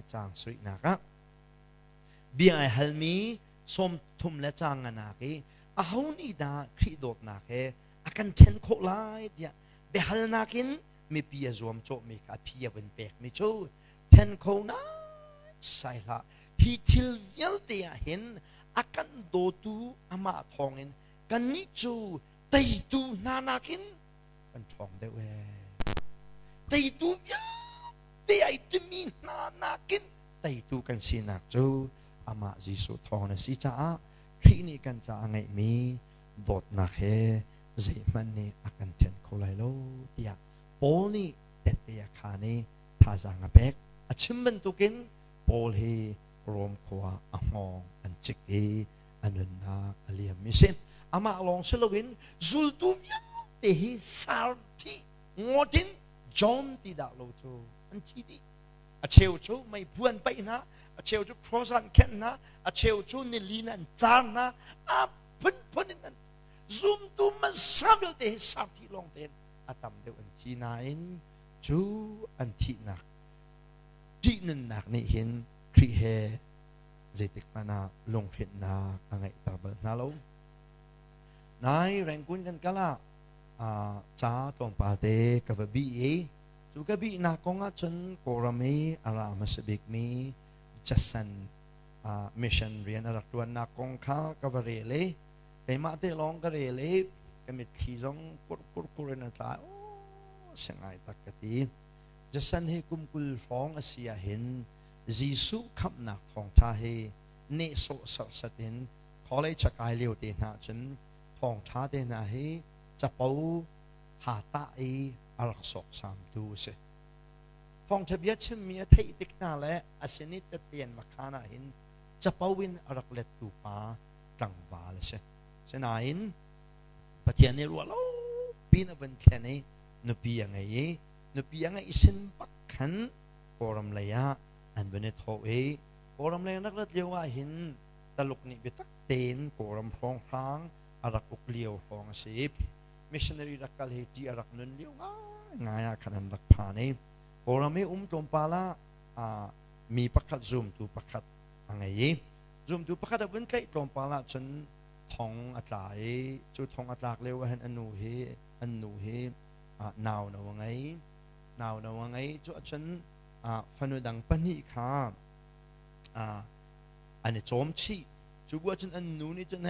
le caang sarihnak ah bia ai halmi 30 le caang nganak i aho nih dah Khrih dawtnak he a kan ṭhen khawh lai tiah biahalnak in mipi a zuamcawhmi kha a phi a vun pekmi cu ṭhen kho naisai hlah. Hi thil vialte ah hin a kan dawtu amah thawngin kannih cu teitu hna nakin kan ṭhawng deuh ee. Teitu vialte ai timi hna nakin teitu kan sinak cu amah Jesuh thawng a si caah Khrih nih kan caah a ngeihmi dawtnak he zeihmanh nih a kan ṭhen kho lai lo tiah Paul nih tette a khaan i thazaang a pek. A chim bantukin Paul hi Rom khua a hngawng an cik i a nunnak a liammi si. Amah lawng si loin zultu vialte hi sarthi ngawt in John ti dah lo cu an thi dih. A cheu cu meiphu an paih hna, a cheu cu cross an khenh hna, a cheu cu nili in an car hna, a phunphun in an zumtu hmasa vialte hi sarthi lawng tein a tam deuh an thi nain cu an thihnak ṭihnunnak nih hin Khrih he zeitik hmanh ah lunghrinhnak a ngeihter bal hna lo. Nai Rangoon kan kal ah ca tlawmpal te ka va bih i cu ka bihnak kong ah cun Kawlram i a ra hmasa bikmi Jason mission rian a rak ṭuannak kong kha ka va rel i keimah te lawng ka rel i ka mitthli zong kur kur kur in a tla. Aw si ngai tak ka ti. Jason hi kum 20 hrawng a si ahhin Jesuh khamhnak thawngṭha hi nehsawh serhsat in college a kai lio te hna cun thawngṭha te hna hi capo ha tah i a rak sawksamtu a si. Thawngṭha bia chimmi a theih tik hna le a sin i tette an va khaan ahhin capo in a rak lettu pa tlangval a si. Sinain Pathian nih ruah lo pin a vun thlen i nupi a ngei i nupi a ngeih sin bak khan Kawlram lei ah an vun i thawh i Kawlram lei an rak rat lio ah hin Taluk nih biatak tein Kawlram hrawnghrang a rak uk lio hrawng a si. Missionary rak kal hi ṭih a rak nun lio ngaingai ah khan an rak phan i Kawlram i um tlawmpal ah mi pakhat zumtu pakhat a ngei i zumtu pakhat a vun tlaih tlawmpal ah cun thong a tla i cu thong a tlak lio ah hin a nu hi an nu hi nau no a ngei. Nau no a ngei. Cu ahcun fanu dang pahnih kha an i cawm chih. Cu bu ahcun an nu nih cun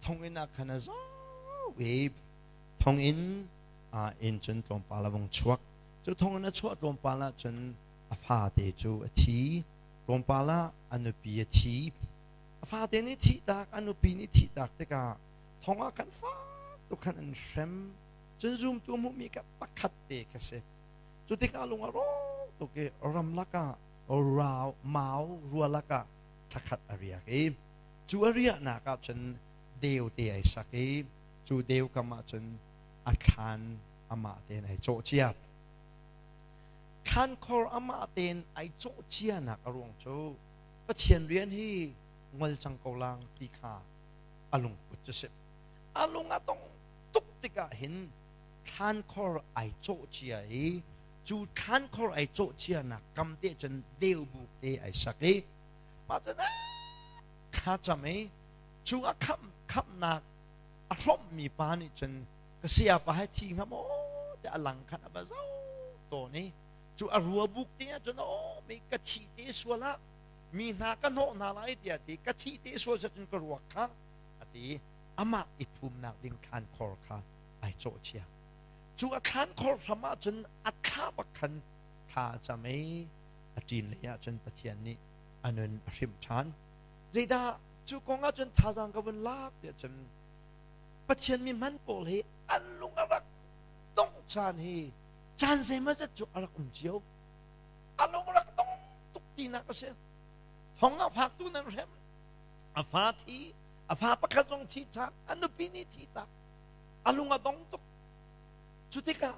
thonginn ah khan a zoh i thonginn in cun tlawmpal a vung chuak. Cu thonginn a chuah tlawmpal ah cun a fate cu a thi. Tlawmpal ah a nupi a thi. A fate nih thihtak, a nupi nih thihtak tikah thong ah khan fak tuk khan an hrem. Cun zumtu hmuhmi kha pakhat te kha si. Cu tikah lung a rawk tuk i ramlak ah rau mau rualak ah thlakhat a riak i cu a riahnak ah cun deu te ai sak i cu deu kam ah cun a thlan amah tein ai cawh cia. Thlankhor amah tein ai cawh cianak a ruang cu Pathian rian hi ngol cang ko lang ti kha a lungput cu si. A lung a dong tuk tikah hin thlankhor ai cawh cia i cu thlankhor ai cawh cianak kam te cun deu buk te ai sak i mah cu thla cam i cu a khamh khamhnak a hrawmhmi pa nih cun ka sayapa he thi hnga maw tiah a lang khan a va zoh tawn i cu a rua buk te ah cun aw mi ka thi te sual ah mi hna ka hnawh hna lai tiah ti ka thi te sual cun ka ruak kha a ti. Amah i phumnak ding thlankhor kha ai cawh cia. Cu a thlankhor hram ah cun a thla bak khan thla a cam i a ṭin lei ah cun Pathian nih a nun a hrimh ṭhan. Zeidah cu kong ah cun thazaang ka vun lak tiah cun Pathian mi hman pawl hi an lung a rak dongh caan hi caan zeimawzat cu a rak um cio. A lung rak dong tuk tinak a si. Thong ah faktu nan hrem, a fa thi, a fa pakhat zong thi ṭhan, a nupi nih thi tak, a lung a dong tuk. Cu tikah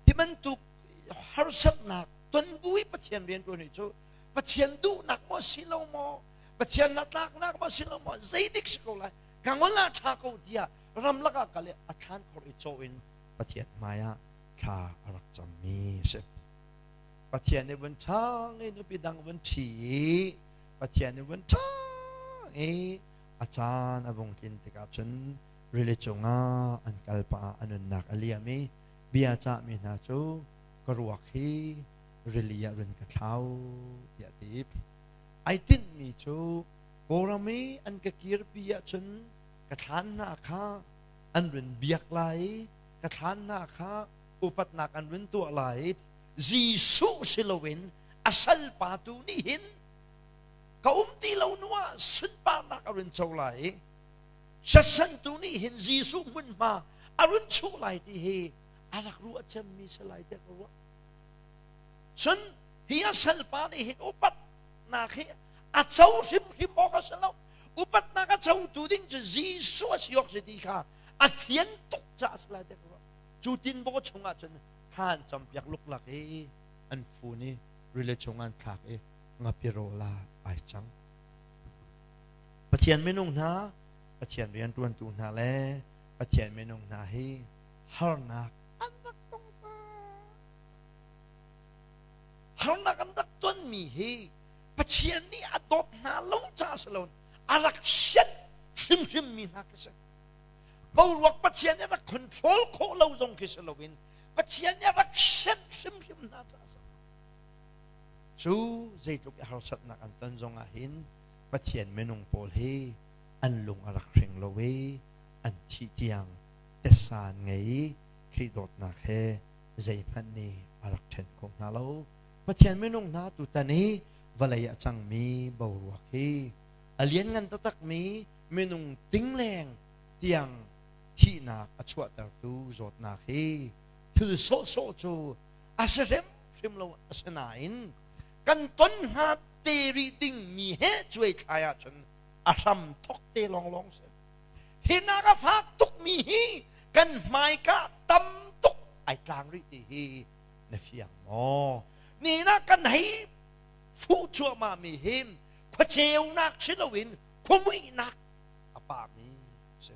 hi bantuk harsatnak ton bu i Pathian rian ṭuan hi cu Pathian duhnak maw si lo maw, Pathian hnatlaknak maw si lo maw, zeidik si ko lai, ka ngol ah ṭha ko tiah ramlak ah kal i a thlankhor i cawh in Pathian hmai ah thla a rak cammi a si. Pathian nih vun ṭhang i nupi dang vun ṭhi i Pathian nih vun ṭhang i a caan a vung tlin tikah cun rili cungah an kal pah ah a nunnak a liam i bia cahmi hna cu ka ruak hi rili ah run ka thlau tiah a ti. Ai tinhmi cu Kawlram i an ka kirpi ahcun ka thlan hna kha an run biak lai i ka thlan hna kha upatnak an run tuah lai i Jesuh si loin a salpa tu nih hin ka um ti lo hnu ah sunparnak a run co lai i Satan tu nih hin Jesuh hmunhma a run chuh lai ti hi a rak ruah cemmi si lai tiah ka ruah. Cun hi a salpa nih hin upatnak hi a co hrimhrim awk a si lo. Upatnak a cotu ding cu Jesuh a si awk si ti kha a fian tuk caah a si lai tiah ka ruah. Cu tinbaw chungah cun thla an campiak luklak i an fun i rili chung an thlak i ngapi rawl ah ai cang. Pathian minung hna, Pathian rianṭuantu hna le Pathian minung hna hi harnak an rak tong Harnak an rak tonmi hi Pathian nih a dawt hna lo caah si loin a rak sianh hrimhrimmi hna khi si. Boruak Pathian nih a rak control khawh lo zong khi si loin Pathian nih a rak sianh hrimhrim hna caah si. Cu zeitluk i harsatnak an ton zongah hin Pathian minung pawl hi an lung a rak hring lo i an thih tiang tessa an ngei i Khrih dawtnak he zeihmanh nih a rak ṭhen kho hna lo. Pathian minung hna tutan i vawlei a cangmi boruak hi a lianngan taktakmi minung tingleng tiang thihnak a chuahtertu zawtnak hi thil sawhsawh cu a si hrimhrim lo. Asinain kan ton hnga te rih dingmi he cuai thlai ahcun a hram thok te lawnglawng si. Hi nak a fak tukmi hi kan hmaika tam tuk ai tlang rih ti hi na fiang maw? Ni na kan hei fuh cuahmah mi hin khuaceunak si loin khuamuihnak a pami si.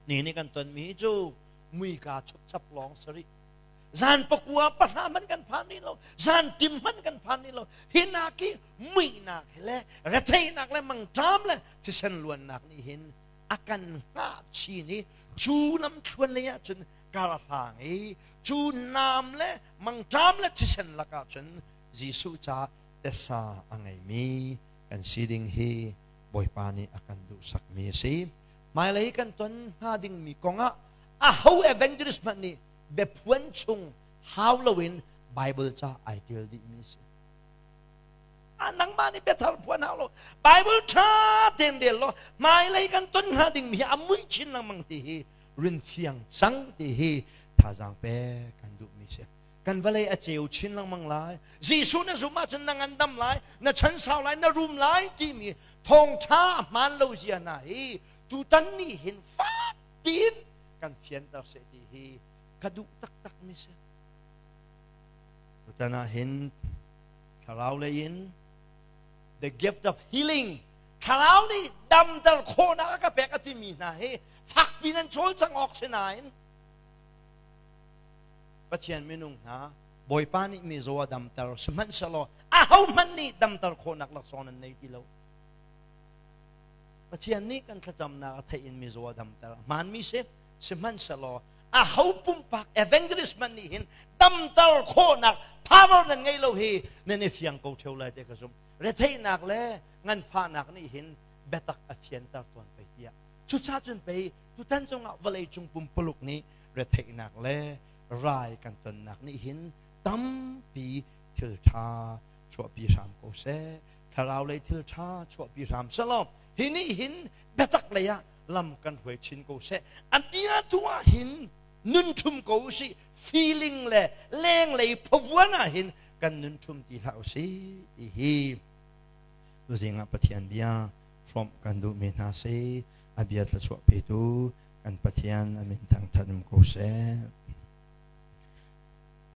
Ni nih kan tonmi cu muika chupchap lawng si rih. Zan pakua pahra hmanh kan phan rih lo, zan tim hmanh kan phan rih lo. Hi nak i muihnak le retheihnak le mangṭam le thisen luannak nih hin a kan hngah chin i cu lamthluan lei ah cun kar a hlang i cu nam le mangṭam le thisen lakah cun Jesuh ca tessa a ngeimi kan si ding hi Bawipa nih a kan duhsakmi a si. Hmailei kan ton hnga dingmi kongah aho evangelist hmanh nih biaphuan chung hau loin Bible ca ai ṭial dihmi a si. Nangmah nih biathar phuan hau lo. Bible ṭha tein rel law hmailei kan ton hnga dingmi hi a mui chin lengmang ti hi rin fiang cang ti hi thazaang pek kan duhmi si. Kan vawlei a ceu chin lengmang lai. Jesuh na zumh ahcun na ngandam lai, na chan sau lai, na rum lai timi thawngṭha a hmaan lo zia hna hi tutan ni hin fak piin kan fianter seh ti hi ka duh taktak mi si. Tutan ah hin thlarau lei in the gift of healing thlarau nih damter khawhnak a ka pek a timi hna hi fakpi nan cawlcang awk si nain Pathian minung hna Bawipa nih mizaw a damter sihmanhsehlaw ahohmanh nih damter khawhnak laksawng nan nei ti lo. Pathian nih kan thlacamnak a theih in mizaw a damter hmaanmi si sihmanhsehlaw aho pumpak evangelist hmanh nih hin damter khawhnak power nan ngei lo hi nan i fiang ko theo lai te ka zumh. Retheihnak le nganfahnak nih hin biatak a fianter tawn pei tiah. Cucaah cun pei tutan cungah vawlei cung pumpuluk nih retheihnak le rai kan tonnak nih hin tampi thil ṭha chuahpi hram ko seh. Thlarau lei thil ṭha chuahpi hram selaw hi nih hin biatak lei ah lam kan hruai chin ko seh. A bia tu ah hin nun ṭhum ko usih. Feeling le lenglei phavuan ah hin kan nun ṭhum ti hlah usih ti hi tuzing ah Pathian bia hrawmh kan duhmi hna si. A bia thluachuah petu kan Pathian a min thangṭhat um ko seh.